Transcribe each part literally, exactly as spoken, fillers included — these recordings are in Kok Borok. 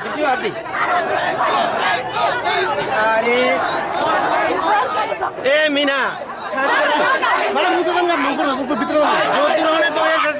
Bisi hati. Are. Eh, Mina. Mana mutu kan nggak mungkin aku betul. Jodi rone to ya.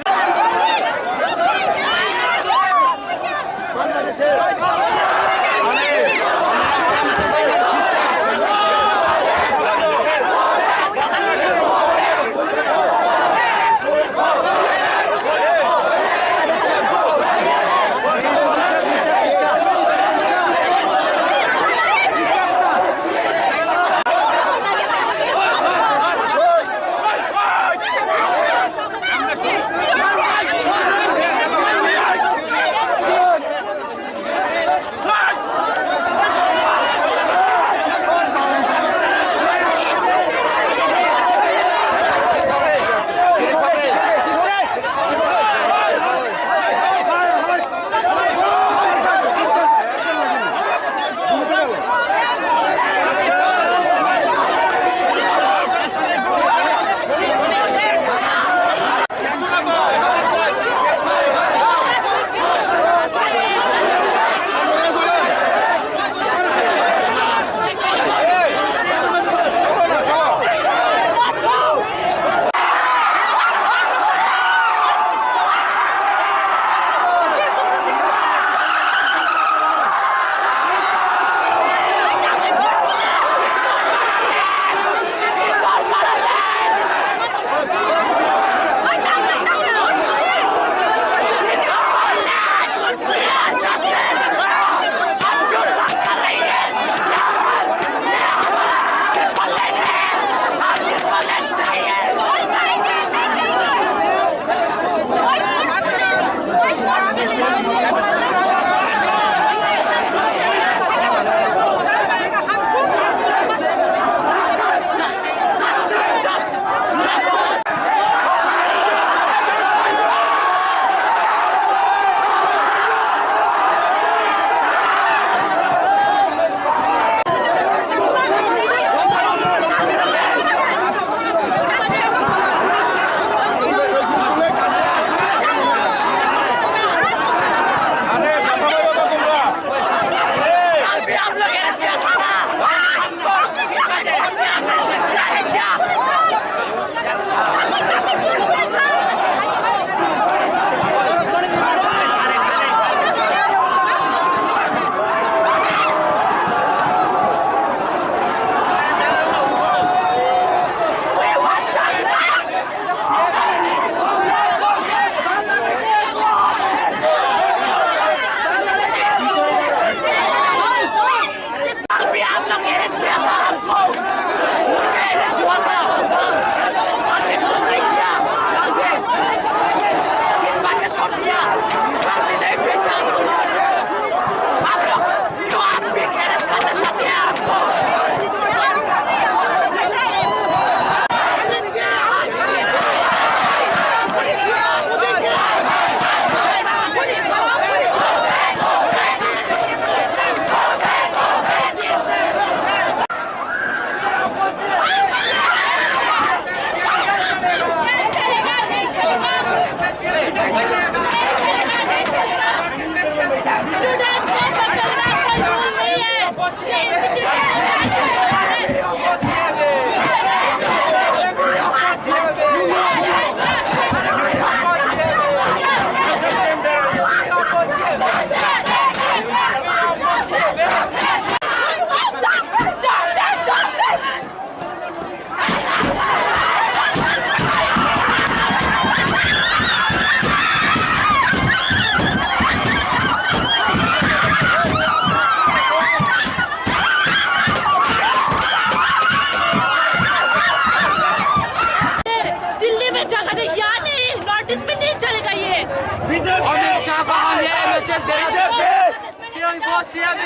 Delhi में जगह दे, यहाँ नहीं, north east में नहीं चलेगा ये। अमित शाह को हम ये मैसेज दे रहे हैं कि उनको सीएम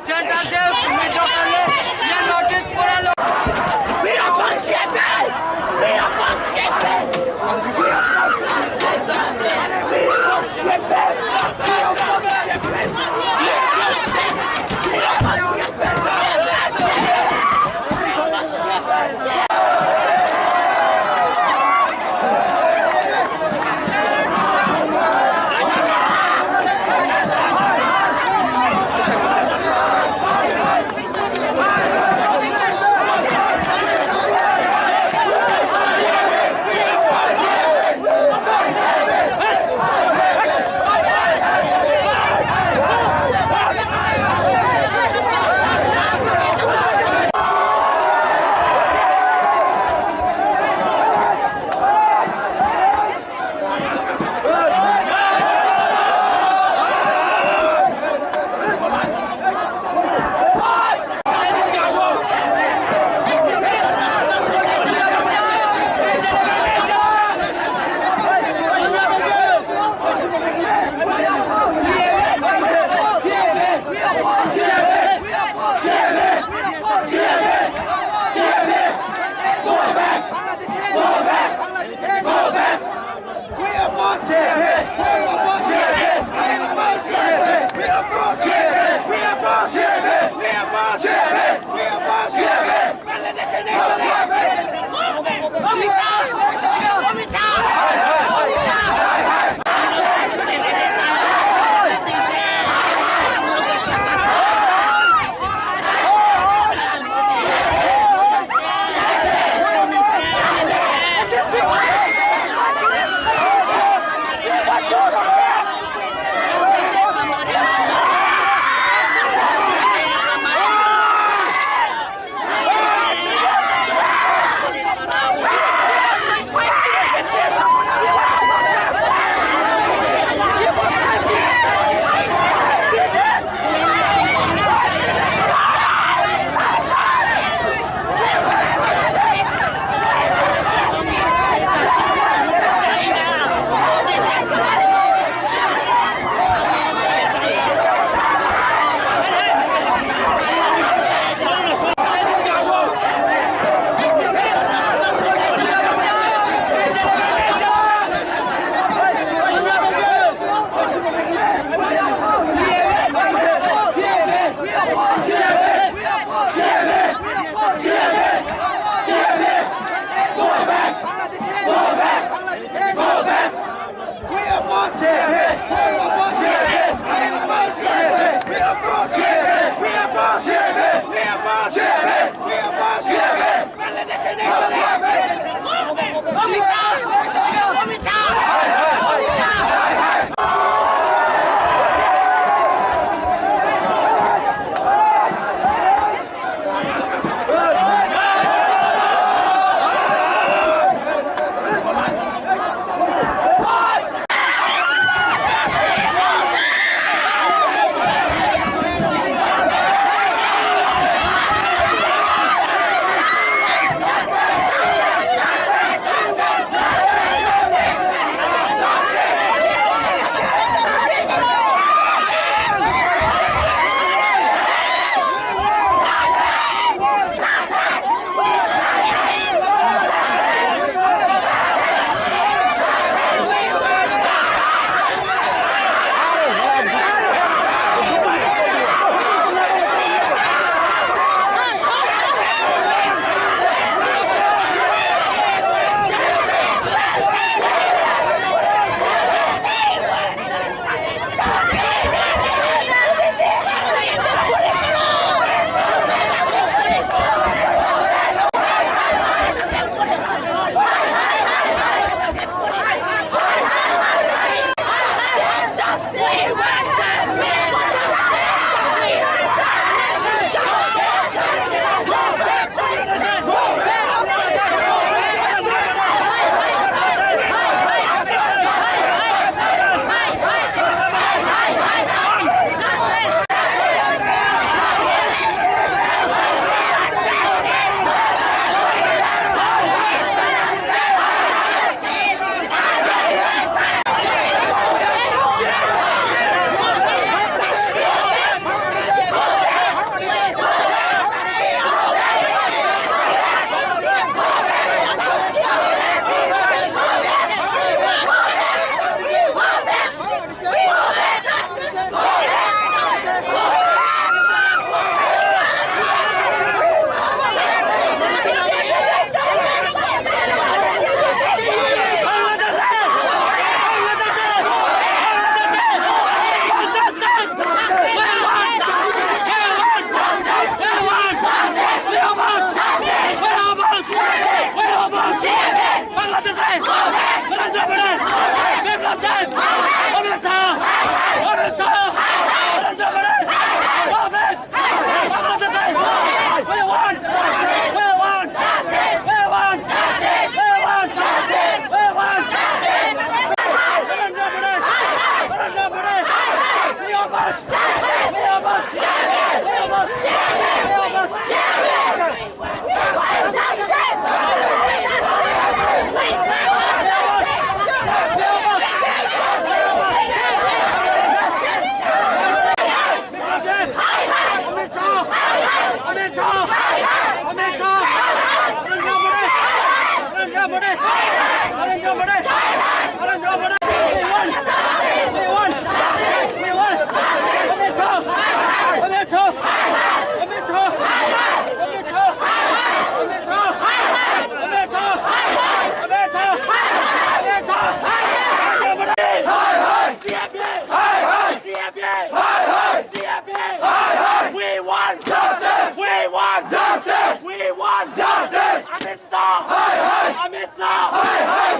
सेंटर से विड्रॉ कर ले, ये नोटिस पूरा लो।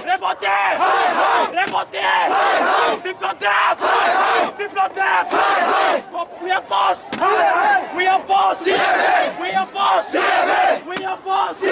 Reboti! Reboti! Biplab Deb! Biplab Deb! We are boss! We are boss! We are boss! We are boss!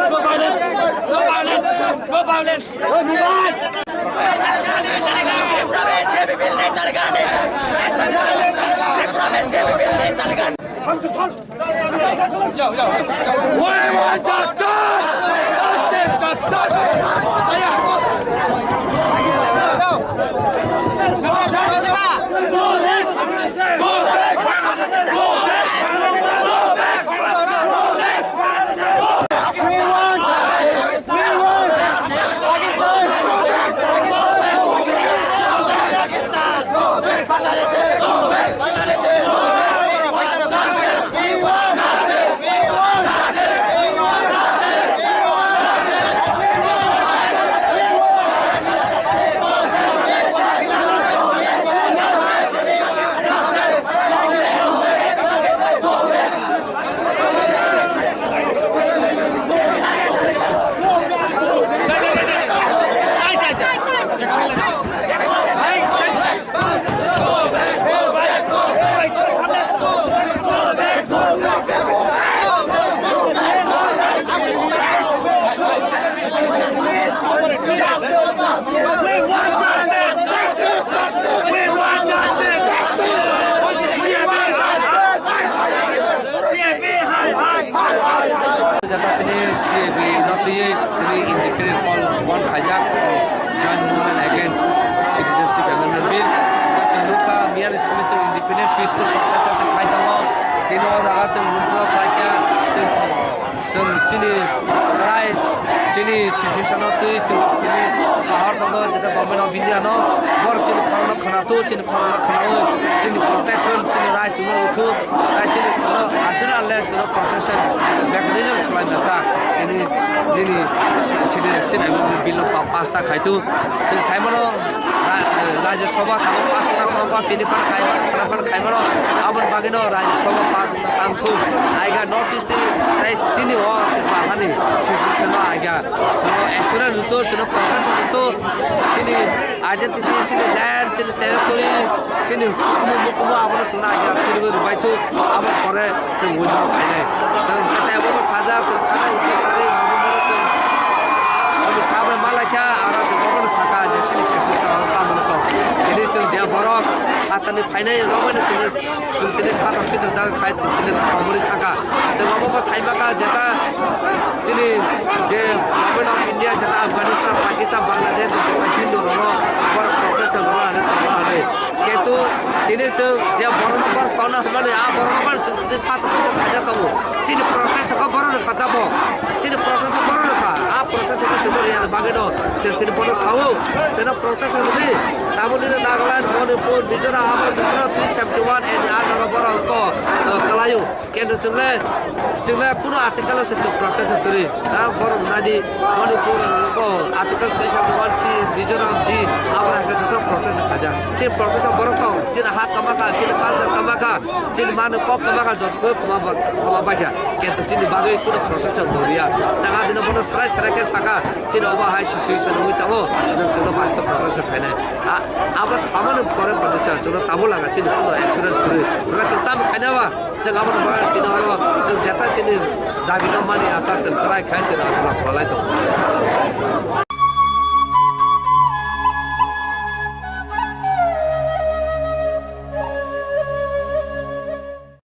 No violence! No violence! No violence! We want justice! Justice! Justice! Jata tini C A B no twiwi tini independent call one khaijak, joint movement against citizenship amendment bill. Chwng nukha, miyani simi chwng independent peaceful protest khai tongo. Tini o jaga chwng nukha khlaikha, chwng, chwng chini rai, chini situation o twi chwng tini sahar tongo, jeta Government of India no bor chini khorokno khwnathok, chini khorokno khwnawi, chini protection, chini rai chwngno rwthok. Tai chini chwngno until unless chwngno protection mechanism swlai masa, tini nini citizenship amendment bill no pa-, pass ta khaitu. Chwng saimano ra-, Rajya Sabha tabuk pass wngna tongkha, tini phano khaimano, khana phano khaimano, aboni bagwino Rajya Sabha pass wngna tangthu. Aiga North East ni tai chini o Tripura hani situation no aiga chwngno assurance rwthu, chwngno protection rwthu, chini identity, chini land, chini territory, chini hukumu mukumu abono chwngno aiga phirigwi rwbaithu, abo pore chwng withdraw khainai. Chwng kete abono sajak, chwng thangwi ungkha tarik November o chwng omo sabai malaikha, aro chwng obono sakha je chini sisi chwng tamoni tong. Tini chwng je borok hatani phainai rokbai no chwngno chwng tini satok pitok jaga khai chwng tini tamoni thangkha. Chwng obo bo saimaka jeta chini je Government of India jeta Afghanistan, Pakistan, Bangladesh jeta Hindu rokno borok protection rwna hwnwi tongna hwnwi. Kintu tini chwng je borokno borok tongna hwnmani a borokno bar chwng tini satok pitok khaijak tongo. Chini protest kha borok rwkha jabo. Chini protest borok rwkha. Protest khe chwng rwya bagwi no chwng tini bono sao, chwngno protest rwdi. Tabukni Nagaland, Manipur, Mizoram, abo jotono three seventy one A ni under o borok wngkha, uh, kwlaio. Kintu chwngle, chwngle kuno article o se chwng protest kwrwi. Ah, borok nadi Manipur wngkha article three seventy one C, Mizoram G, abo hai khe joto protest khaijak. Chini protest o borok tong, chini ha kwma kha, chini culture kwma kha, chini mano kok kwma kha, joto khe kwma ba-, kwma bai kha. Kintu chini bagwi kuno protection bo riya. Chwng adino bono sarai sarai khe saka, chini obo hai situation wngwi tongo, nwng chwngno bai khe protection khainai. A-, abo samani pore protection chwngno tamo laga chini kuno assurance kwrwi. Nwng chwng tamo khaina ba, chwng abono bagwi tini oro chwng jeta chini dabi no mani asa chwng try khai chwng abo kholai tongo.